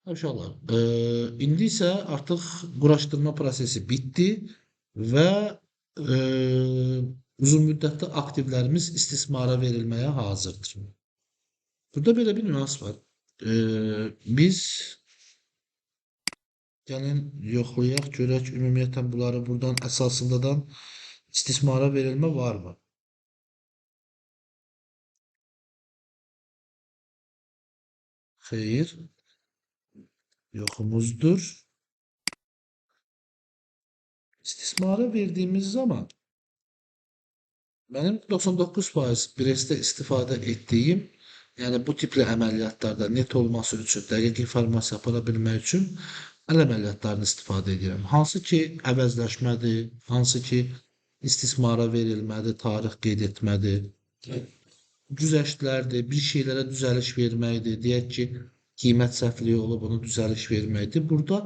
Uşaqlar, indi isə artıq quraşdırma prosesi bitdi və uzun müddətli aktivlərimiz istismara verilməyə hazırdır. Burada belə bir nüans var. Biz gəlin yoxlayaq, görək ümumiyyətlə bunları buradan əsasındadan istismara verilmə varmı? Xeyr. Yoxumuzdur. İstismara verdiğimiz zaman benim 99% Brest'te istifadə etdiyim, yəni bu tipli əməliyyatlarda net olması üçün, dəqiq informasiya apara bilmək üçün əl əməliyyatlarını istifadə edirəm. Hansı ki əvəzləşmədir, hansı ki istismara verilmədir, tarix qeyd etmədir, güzəştlərdir, bir şeylərə düzəliş verməkdir. Deyək ki, qiymət səhvliyi olub, onu düzəliş verməkdir. Burada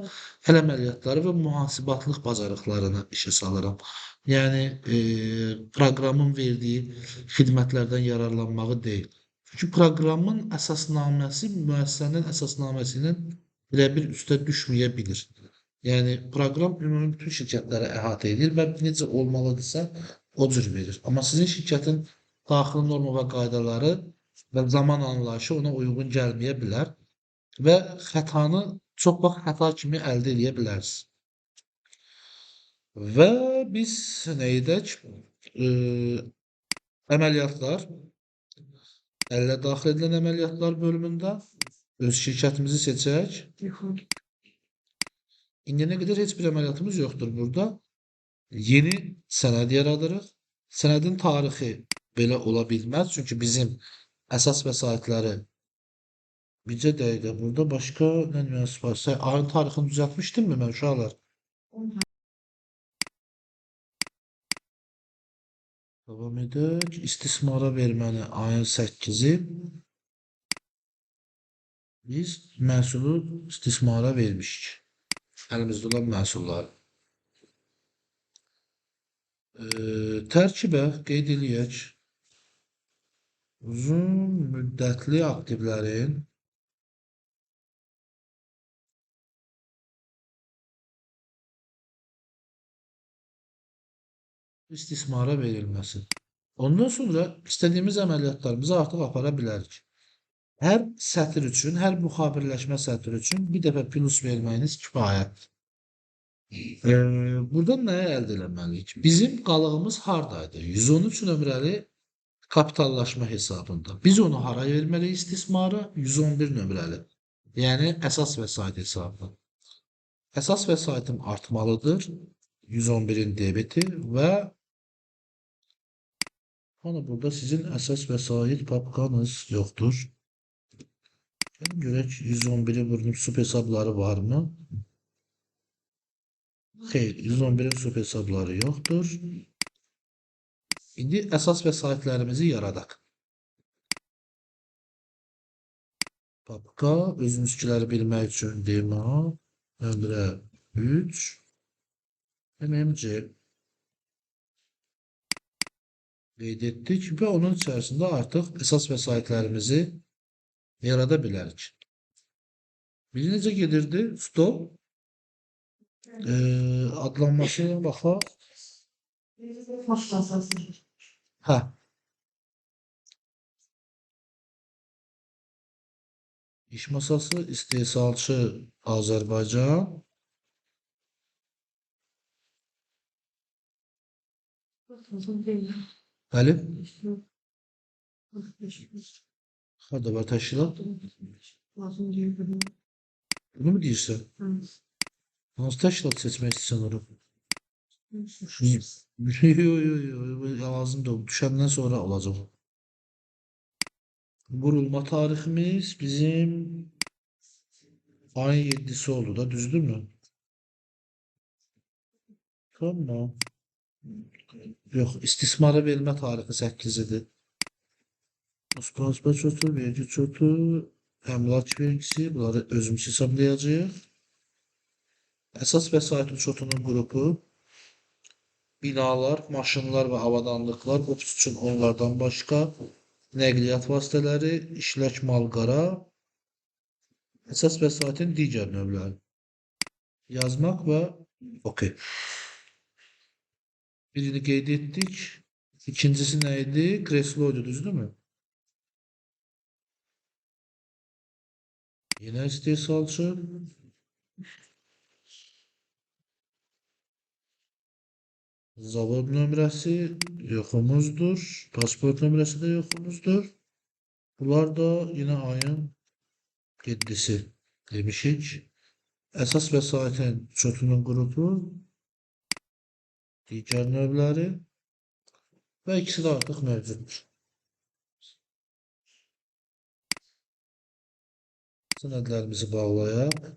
əl əməliyyatları və mühasibatlıq bacarıqlarını işə salıram. Yəni, proqramın verdiyi xidmətlərdən yararlanmağı deyil. Çünki proqramın əsasnaməsi müəssisənin əsasnaməsi ilə birebir üstə düşməyə bilir. Yəni, proqram ümumi bütün şirkətləri əhatə edir və necə olmalıdırsa o cür verir. Amma sizin şirkətin daxili norma və qaydaları və zaman anlayışı ona uyğun gəlməyə bilər və xətanı çox vaxt xəta kimi əldə edə bilərsiniz. Və biz nə edək? Əməliyyatlar, əllə daxil edilən əməliyyatlar bölümündə öz şirkətimizi seçək. İndiyənə qədər heç bir əməliyyatımız yoxdur burada. Yeni sənəd yaradırıq. Sənədin tarixi belə ola bilməz. Çünki bizim əsas vəsaitləri bircə dəqiqə burada başqa nə nüans var? Sən ayın tarixini düzəltmişdim mi mən uşaqlar? Davam edək. İstismara verməni ayın 8-i biz məhsulu istismara vermişik. Əlimizdə olan məhsulları. Tərkibə qeyd eləyək. Uzun müddətli aktivlərin istismara verilməsi. Ondan sonra istədiyimiz əməliyyatlarımızı artıq apara bilərik. Hər sətir üçün, hər müxabirləşmə sətri üçün bir dəfə plus verməyiniz kifayətdir. Buradan nəyə əldə eləməliyik? Bizim qalığımız hardaydı? 113 nömrəli kapitallaşma hesabında. Biz onu haraya verməliyik istismara? 111 nömrəli. Yəni əsas vəsait hesabına. Əsas vəsaitim artmalıdır. 111-in debiti və hani burada sizin əsas vəsait papkanız yoxdur. Gəlin görək 111-in bunun sub hesabları varmı? Xeyr, 111-in sub hesabları yoxdur. İndi əsas vəsaitlərimizi yaradaq. Papka, özümüzkiləri bilmək üçün DMA, nömrə 3, MMC qeyd etdik və onun içərisində artıq əsas vəsaitlərimizi yarada bilərik. Bir necə gedirdi? Stop. Adlanmasına baxaq. Hə. İş masası, istehsalçı Azərbaycan. Bəli. Harda var təşkilat? Bunu mu deyirsən? Hansı təşkilat seçmək istəyirsən onu? Yox, yox, yox, lazım deyil. Düşəndən sonra olacaq. Qurulma tariximiz bizim ayın 7-si oldu da, düzdürmü? Tamam. Yox, istismara verilmə tarixi 8-idir. Osmanlı çotu, vergi çotu, əmlak vergisi, bunları özümüz hesablayacağıq. Əsas vəsait çotunun qrupu, binalar, maşınlar və avadanlıqlar, ofis üçün onlardan başqa, nəqliyyat vasitələri, işlək malqara, Əsas vəsaitin digər növləri. Yazmaq və OK. Birini qeyd etdik. İkincisi nə idi? Kreslo idi, düzdürmü? Yenə istehsalçı. Zavod nömrəsi yoxumuzdur. Pasport nömrəsi də yoxumuzdur. Bunlar da yenə ayın 7-si demişik. Əsas vəsaitin çotunun qrupu, digər növləri və ikisi də artıq mövcuddur. Sənədlərimizi bağlayaq.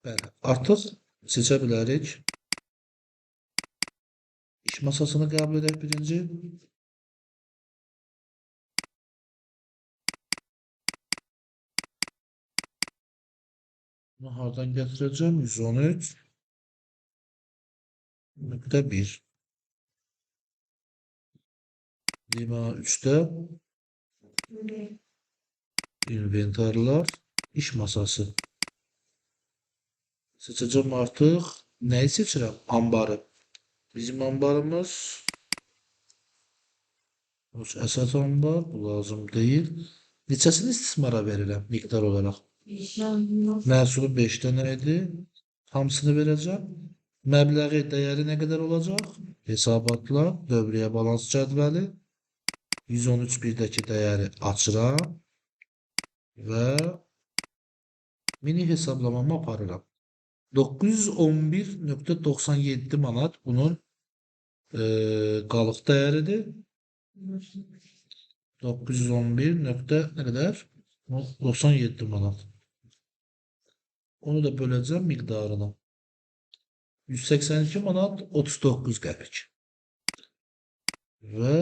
Bəli, artıq seçə bilərik. İş masasını qəbul edək birinci. Bunu hardan gətirəcəm? 113.1. Lima 3'te inventarlar, iş masası. Seçeceğim artıq. Nəyi seçirəm? Ambarı. Bizim ambarımız əsas ambar, bu lazım deyil. Neçəsini istismara verirəm miqdar olaraq? Məhsulu 5 dənə idi. Hamısını verəcəm. Məbləği, dəyəri nə qədər olacaq? Hesabatlar, dövriyyə balans cədvəli. 113.1-dəki dəyəri açıram və mini hesablamamı aparıram. 911.97 manat bunun qalıq dəyəridir. 911 nöqtə nə qədər? 97 manat. Onu da böləcəm miqdarına. 182 manat 39 qəpik. Və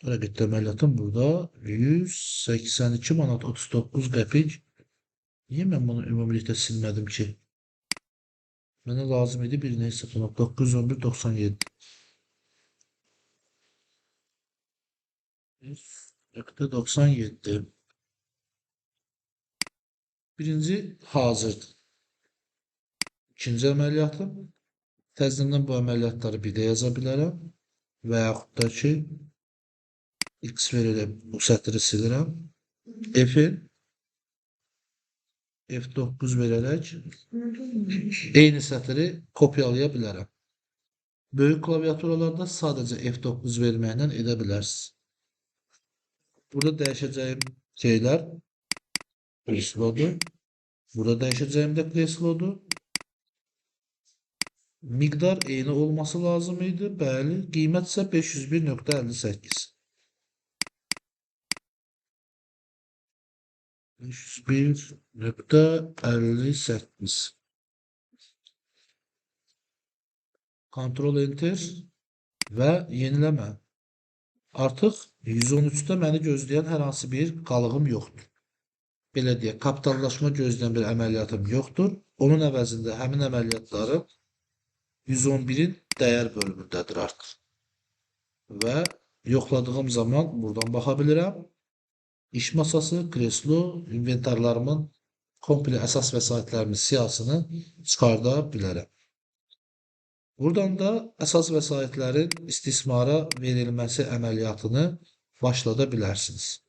rəqibdə əməliyyatım burada 182 manat 39 qəpik. Niyə mən bunu ümumilikdə silmədim ki? Mənə lazım idi birini hesablamaq. 911.97. 97. Birinci hazırdır. İkinci əməliyyatım. Təzədən bu əməliyyatları bir də yaza bilərəm. Və yaxud da ki, X verərək bu sətri silirəm. F-in F9 verərək eyni sətri kopyalaya bilərəm. Böyük klaviaturalarda sadəcə F9 verməklə edə bilərsiniz. Burada dəyişəcəyim şeylər kreslodur. Burada dəyişəcəyim də kreslodur. Miqdar eyni olması lazım idi. Bəli, qiymət isə 501.58. 501.58. Ctrl Enter və yeniləmə. Artıq 113-də məni gözləyən hər hansı bir qalığım yoxdur. Belə deyək, kapitallaşma gözləyən bir əməliyyatım yoxdur. Onun əvəzində həmin əməliyyatlarım 111-in dəyər bölümündədir artıq. Və yoxladığım zaman buradan baxa bilirəm. İş masası, kreslo, inventarlarımın komple əsas vəsaitlərimin siyahısını çıxarda bilərəm. Buradan da əsas vəsaitlərin istismara verilməsi əməliyyatını başlada bilərsiniz.